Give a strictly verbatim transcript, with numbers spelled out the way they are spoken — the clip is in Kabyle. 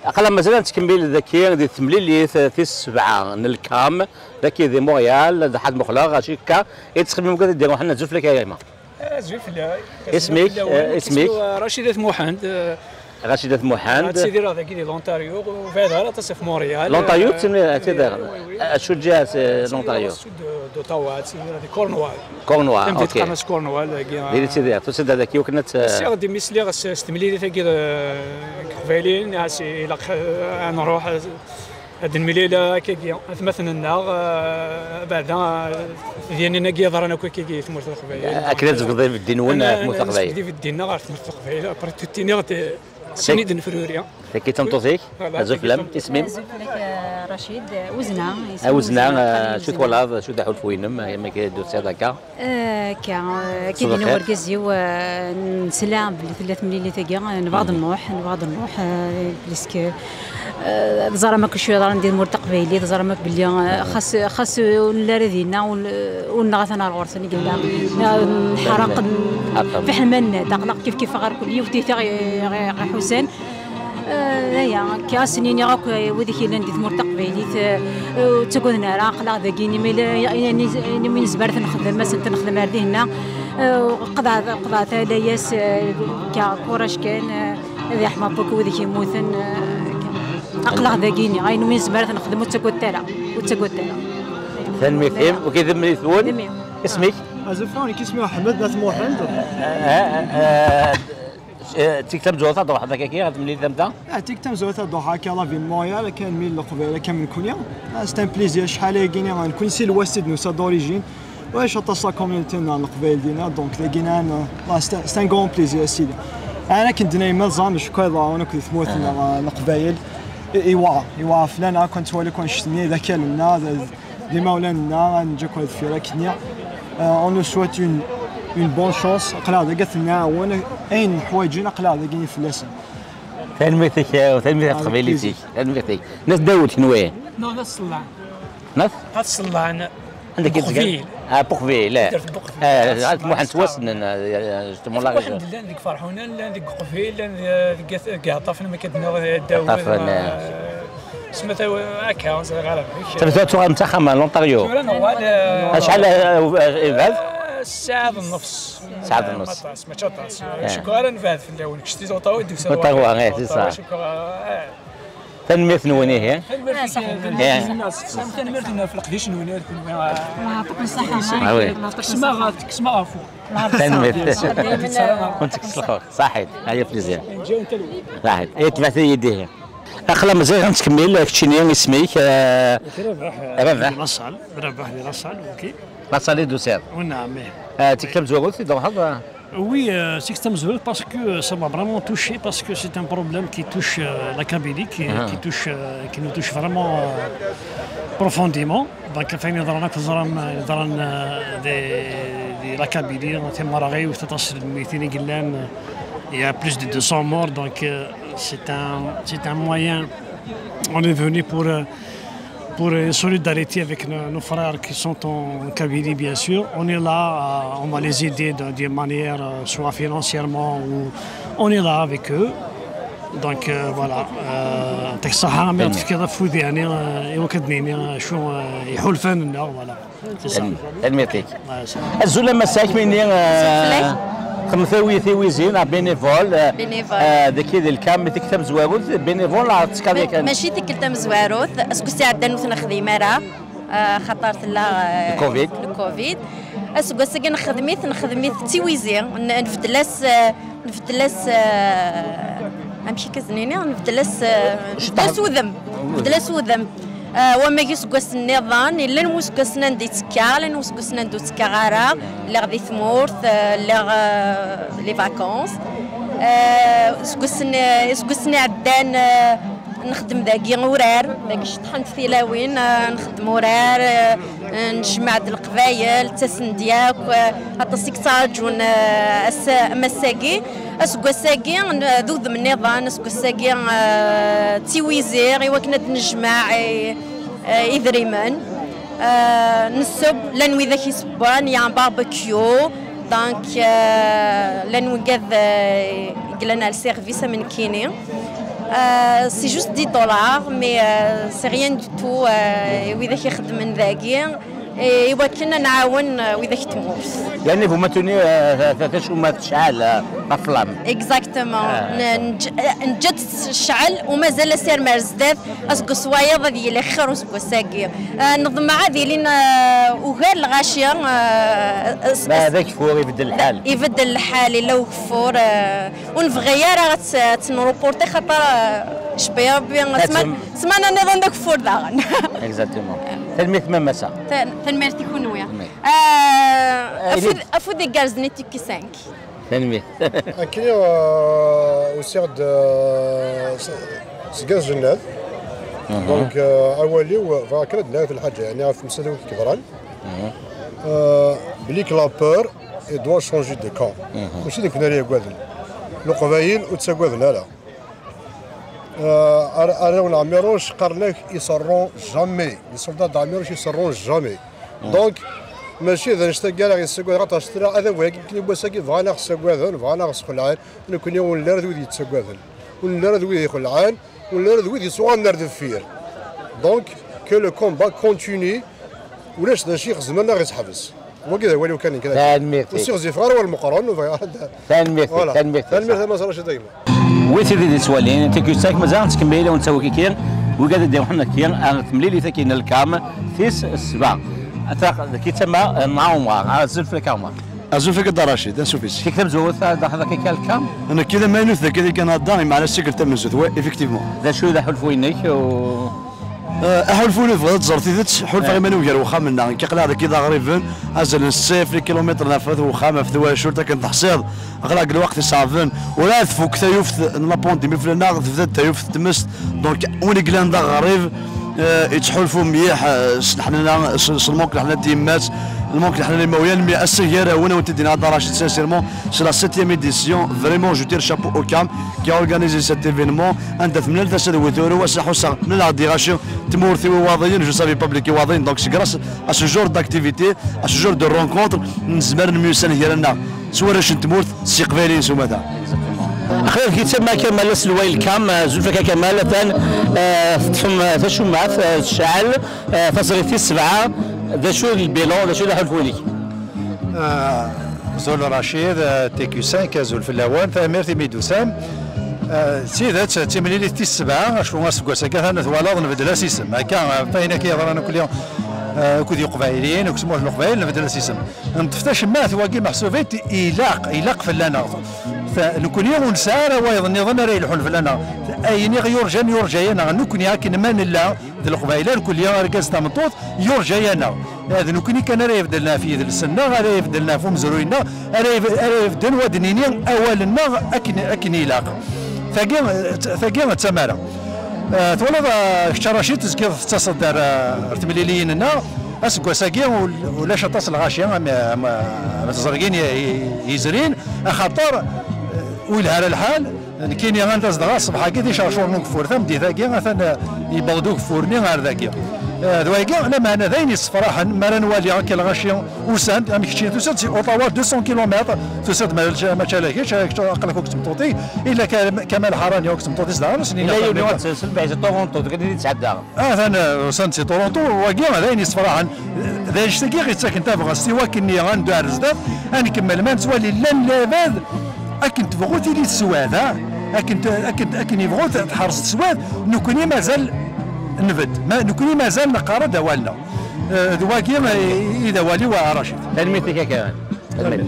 Aql-aɣ mazal nettkemmil daki di temlilit tis sebɛa n lkam, daki di Montréal, d Ḥad Muxleɣ, acikka, yettxemmim deg ad d-iruḥen. Azul fell-ak a gma. Azul fell-ak. Isem-ik, eh, isem-ik? Isem-iw, eh, Racid At Muḥend, eh, Racid At Muḥend. Ad ttidireɣ dagi di l'Ontario, ur bɛid ara aṭas ɣef Montréal. L'Ontario, eh, ttini-, eh, ttidireɣ. Oui, oui. Acu ǧǧiɣ, eh, l'Ontario? Au sud de, d'Ottawa, ad ttidireɣ di Cornwall. Cornwall, tamdint ok. Qqaren-as Cornwall, dagi, diri ttidireɣ, tusiḍ-d dagi wakken ad t-, ssiɣ-d imi sliɣ s, s temlilit-agi, eh, deg Teqbayliyin, as-, ilaq, eh, ad nruḥ, eh, ad nemlil, eh, akkagi, atmaten-nneɣ, eh, beɛda, eh, tedyanin-agi yeḍran akk akkagi i tmurt n Leqbayel. Akken ad tebɣeḍ ibeddi-nwen ɣer tmurt n Leqbayel. Ad nesbedd ibeddi-nneɣ ɣer tmurt n Leqbayel, après tuttiniɣ-d, eh, sani d-nefruri. Tagi d tameṭṭut-ik? Voilà, azul fell-am, isem-im? Azul fell-ak, eh, Racid. Eh, Uzna, isem-, a Uzna, Uzna, eh, acu twalaḍ, acu d aḥulfu-inem, eh, amek i d-tusiḍ akka? Eh, akka, eh, akka d-yenna urgaz-iw, eh, nesla belli tella temlilit-agi, eh, nebɣa ad nruḥ, nebɣa ad nruḥ, eh, parce que, eh, teẓram akk acu yeḍran di tmurt taqbaylit, teẓram akk belli, eh, xas, xas ur nelli ara dinna, ur, ur neɣ atan ar ɣur-sen i yella. Nḥerreq, fiḥel ma nenna-d, aql-aɣ kif kif ɣer kul yiwet i tiɣ-, ɣ-, ɣ-, ɣ-, ḥusan. Eh, aya, akka, ad sen-iniɣ akk, eh, wid i yellan di tmurt taqbaylit, eh, ur ttagaden ara, aql-aɣ dagi, imi la, imi nezmer ad t-nexdem, ad sen-t-nexdem ar dihinna. Eh, qḍeɛ, qḍeɛ tala-yas, eh, akka, kuraj kan, eh, ad yeḥma Puk wid i yemmuten, eh, akka. Aql-aɣ dagi, ayen umi nezmer ad t-nexdem, ur ttagadet ara, ur ttagadet ara. Tanemmirt-im, ok, d mmi-twen? D mmi. Isem-ik? Azul fell-awen, nekk isem-iw Ḥmed At Muḥend. Eh, eh, eh, Eh, d tikkelt tamezwarut ad d-truḥeḍ akka-agi ɣer temlilit am ta? Ah, d tikkelt tamezwarut ad d-ruḥeɣ akka la ville de Montréal, akka nmil Leqbayel, akka nekkni. Ah, c'est un plaisir, acḥal ayagi nekkni si lwest i d-nusa d'origine. Ulac aṭas la communauté n Leqbayel dina, donc dagi nɛan, ah, c'est un, c'est un grand plaisir, a sidi. Ɛni akken d-nɛimal ẓran d acu akka yeḍran akk di tmurt-nneɣ, ah, Leqbayel. I, iwɛer, iwɛer fell-aneɣ akk ad nettwali akk annect-nni d akal-nneɣ, d, d imawlan-nneɣ, ad neǧǧ akk ar deffir akkenni. Euh, on nous souhaite une, une bonne chance. Aql-aɣ dagi ad ten-nɛawen, ayen ḥwaǧen, aql-aɣ dagi fell-asen. Tanemmirt-ik, eh, tanemmirt ɣef teqbaylit-ik. Tanemmirt-ik. Nna Dawed, kenwi? Non, d aṣellan. Nna? Ad ṣellan. Anda i d-tezga? Buqbil. Ah, Buqbil, eh. Taddart n Buqbil. Eh, At Muḥend ttwassnen, eh, justement, la région. Buqbil llan deg Ferḥunan, llan deg Buqbil, llan deg, deg, deg Iɛeṭṭafen, ma akka d-nniɣ, eh, Dawed, Iɛeṭṭafen, eh, eh. Smet akka, ur ẓriɣ ara amek. Tabda tuɣalem s axxam, l'Ontario. Tura nuɣal, eh, acḥal, eh, eh, yebɛed? Eh, ssaɛa d nnefs. Ssaɛa d nnefs. Aṭas, mačči aṭas. Eh. Cukkeɣ ara nebɛed fell-awen, kečč di Ottawa, d Ottawa, eh, c'est ça. Cukkeɣ, eh. Tanemmirt-nwen, ihi. Tanemmirt-nwen ɣef leqdic-nwen, ad kunwi, eh. Ah oui. Tekkes-aɣ, tekkes-aɣ ɣef. Tanemmirt. Ur tekkes lxir. Ṣaḥit, aya plaisir. Ṣaḥit. Ay, tebɛet-iyi-d ihi. Aql-aɣ mazal ɣa nettkemmil, keččini isem-ik, eh, Rabaḥ, eh, Rabaḥ. Di Laṣal, Rabaḥ di Laṣal, ok. Laṣal i d-tusiḍ? Wenɛam, ih. Eh, tikkelt tamezwarut i d-truḥeḍ, eh? Oui, euh, c'est extrêmement heureux parce que, euh, ça m'a vraiment touché, parce que c'est un problème qui touche, euh, la Kabylie, qui, qui touche, euh, qui nous touche vraiment, euh, profondément. Donc, enfin, il y a des, des, la Kabylie, il y a plus de deux cents morts, donc, euh, c'est un, c'est un moyen. On est venu pour, euh, pour une solidarité avec nos, nos frères qui sont en Kabylie, bien sûr. On est là, euh, on va les aider de, de manière, euh, soit financièrement ou on est là avec eux. Donc, euh, voilà. Euh, يعطيك الصحة، mais en tout cas, afud, يعني, euh, يمكن، يعني, euh, شو, euh, يحول فن، voilà. C'est ça. Tanemmirt-ik. Azul a massa, akk-nni, eh, xedmet tiwi-, tiwizi neɣ bénévole, eh, dagi di lkam, tikkelt tamezwarut, bénévole neɣ tettekkaḍ yakan? Mačči tikkelt tamezwarut, aseggas iɛeddan ur t-nexdim ara, eh, xaṭer tella, eh, le covid. Aseggas-agi nexdem-it, nexdem-it d tiwizi, n-, nbeddel-as, eh, Nbeddel-as, eh, amek i k-as-nini? Nbeddel-as, eh, nbeddel-as udem. Nbeddel-as udem. Eh, wamag iseggasen nniḍen, llan wuseggasen anda i ttekkaɣ, llan wuseggasen anda ur ttekkaɣ ara. Lliɣ di tmurt, eh, lliɣ, eh, les vacances. Eh, iseggasen, eh, iseggasen iɛeddan, eh, Nexdem dagi urar, dagi ceṭṭḥent tilawin, eh, nxeddem urar, eh, nejmeɛ-d Leqbayel, ttasen-d yakk, eh, aṭas i yettraǧun, eh, ass-, am ass-agi. Aseggas-agi, n-, d udem nniḍen, aseggas-agi, eh, d tiwizi i wakken ad d-nejmeɛ, eh, eh, idrimen. Eh, nesseww, llan widak isewwen, il y a un barbecue, donc, eh, llan wigad, eh, i yellan ar service am nekkini. Euh, c'est juste dix dollars, mais euh, c'est rien du tout. Euh, i widak ixeddmen dagi, et i wakken ad nɛawen euh, widak n tmurt. يعني vous maintenez euh, ta- ta- tacuma tecɛel euh, la flamme. Exactement. Ah, N- nǧ- eh, Neǧǧa-tt tecɛel u mazal asirem ar zdat, aseggas wayeḍ ad yili xir useggas-agi. Eh, neḍmeɛ ad ilin eh, ugar lɣaci. Eh, s- Ma d ageffur ibeddel lḥal. Ibeddel lḥal, illa ugeffur. Eh, ur nebɣi ara ad tt- ad tt-nruporti xaṭer eh, cbiya bi Ad ssmana tem- ssmana nniḍen d ageffur daɣen. Exactement. Tanemmirt ma massa. Ta- tanemmirt i kunwi. Tanemmirt. Eh, Eh, afud afud igerrzen i tikki cinq. Tanemmirt. Akken euh, usiɣ-d euh, s- seg At Jennad. Donc euh, awal-iw bɣiɣ kan ad d-nniɣ lḥaǧa, yani ɣef temsal-iw yeḍran. Euh, Belli que la peur et doit changer de camp. Mačči d nekkni ara yaggaden. Leqbayel ur ttaggaden ara. Euh, ar- arraw n Ɛmiruc qqaren-ak ils seront jamais. Les soldats d'Ɛmiruc ils seront jamais. Donc mačči d annect-agi ara ɣ-yessaggaden, xaṭer s tura adabu-agi n wass-agi bɣan a ɣ-ssaggaden, bɣan a ɣ-sxelɛen. Nekkni ur nelli ara d wid yettaggaden, ur nelli ara d wid ixelɛen, ur nelli ara d wid yessuɣalen ar deffir. Donc que le combat continue, ulac d acu i ɣ-zemren a ɣ-iseḥbes. Wagi d awal-iw kan nekk. Tanemmirt. Ur ssiɣzifeɣ ara war Meqqran, ur bɣiɣ ara ad- Tanemmirt, Voilà. Tanemmirt. Tanemmirt a Mass Racid a gma. Wi tid i d-yettwalin, tikwist-ak mazal nettkemmil, ur nettawi kiki, wigad i d-iruḥen nekki, ar temlilit-agi n lkam, tis sebɛa. Ata d kitama n Ɛumar, azul fell-ak a Ɛumar. Azul fell-ak a Dda Racid, ansuf-is. Kik tamezwarut, daxel dagi kan lkam? Nekki d amaynut dagi di Kanada, imeɛna sikkelt tamenzut, ouais, effectivement. D acu i d aḥulfu-inek? U- Eh, aḥulfu-inu tebɣiḍ ad tẓer tidet, ḥulfaɣ iman-iw gar wexxam-nneɣ. Nekk aql-aɣ dagi d aɣriben, azal n setta alaf kilumitr ɣef wexxam, ɣef twacult, akken teḥṣiḍ. Aql-aɣ deg lweqt iṣeɛben. Ur ɛad tfuk taluft n la pandémie fell-aneɣ, tebda-d taluft n tmest. Donc, win i yellan d aɣrib, eh, yettḥulfu mliḥ eh, s leḥnana, s s lmank leḥnana n tyemmat, lmank leḥnana n yimawlan, mi ass-a gar-awen, a wen-t-id-iniɣ a Dda Racid, sincèrement, c'est la septième édition. Vraiment, je tire chapeau au CAM qui a organisé cet événement. Anda temlal tasa d weturu, ass-a ḥusseɣ mlaleɣ-d i ɣaci tmurt i Iwaḍiyen, je savais pas belli Iwaḍiyen. Donc, c'est grâce à ce genre d'activité, à ce genre de rencontre, nezmer ad nemyussan gar-aneɣ s warrac n tmurt, s Iqbayliyen s umata. Axir kitama Kamal aselway n lkam, eh, azul fell-ak a Kamal, atan eh, teṭṭfem eh, tacummaɛt eh, tecɛel, eh, taẓrigt tis sebɛa, d acu d lbilan, d acu d aḥulfu-inek? Ah, Zul Racid, ah, T Q cinq, azul fell-awen, tanemmirt imi d-tusam. Ah, d tidet, d timlilit tis sebɛa, acku aseggas-agi atan twalaḍ nbeddel-as isem. Akka, ah, ayen akka yeḍran akk ah, akked Iqbayliyen, akked tmurt n Leqbayel, nbeddel-as isem. Neṭṭef tacemmaɛt wagi meḥsub-it ilaq, ilaq fell-aneɣ. Ta- Nekkni ur nesɛi ara wayeḍ nniḍen ara yelḥun fell-aneɣ. Ayen i ɣ-yurjan, yurja-yaneɣ nekkni akken ma nella d Leqbayel, irkelli argaz tameṭṭut, yurja-yaneɣ. D nekkni kan ara ibeddlen ɣef yidles-nneɣ, ara ibeddlen ɣef umezruy-nneɣ, ara ib- ara ibedden wad nini awal-nneɣ akken akken ilaq. Tagi tagi d tamara. Eh, twalaḍ eh, kečč a Racid tezgiḍ tettaseḍ-d ar ar temliliyin-nneɣ. Aseggas-agi ul- ulac aṭas n lɣaci am am- am teẓrigin i- i- yezrin, axaṭer eh, ur yelha ara lḥal. Nekkini anda zedɣeɣ ṣṣbeḥ-agi d icercuren n ugeffur, tameddit-agi atan eh, yewweḍ-d ugeffur-nni ar dagi. Eh, d wagi lameɛna d ayen yessefraḥen mi ara nwali akka lɣaci usan-d, am keččini tusa-d si Ottawa deux cents kilomètres, tusa-d ma- mačči ala kečč, ala kečč aql-ak akked tmeṭṭut-ik, illa Ka- Kamal Ḥarani akked tmeṭṭut-is daɣen, ur sen-ila Yella yiwen i ɣ-d-ssensen, bɛid Toronto, deg ad tt-sɛeddaɣ. Atan eh, usan-d si Toronto, wagi d ayen yessefraḥen, d annect-agi i ɣ-yettaken tabɣest i wakken-nni ad neddu ar zdat, ad nkemmel ma nettwali llan labad akken tebɣu tili teswiɛt, ha? Akken t- akken akken yebɣu t- tḥerṣ teswiɛt, nekkni mazal nbedd, ma- nekkni mazal neqqar-d awal-nneɣ. Eh, d wagi i i d awal-iw a Racid. Tanemmirt-ik a Kamal. Tanemmirt.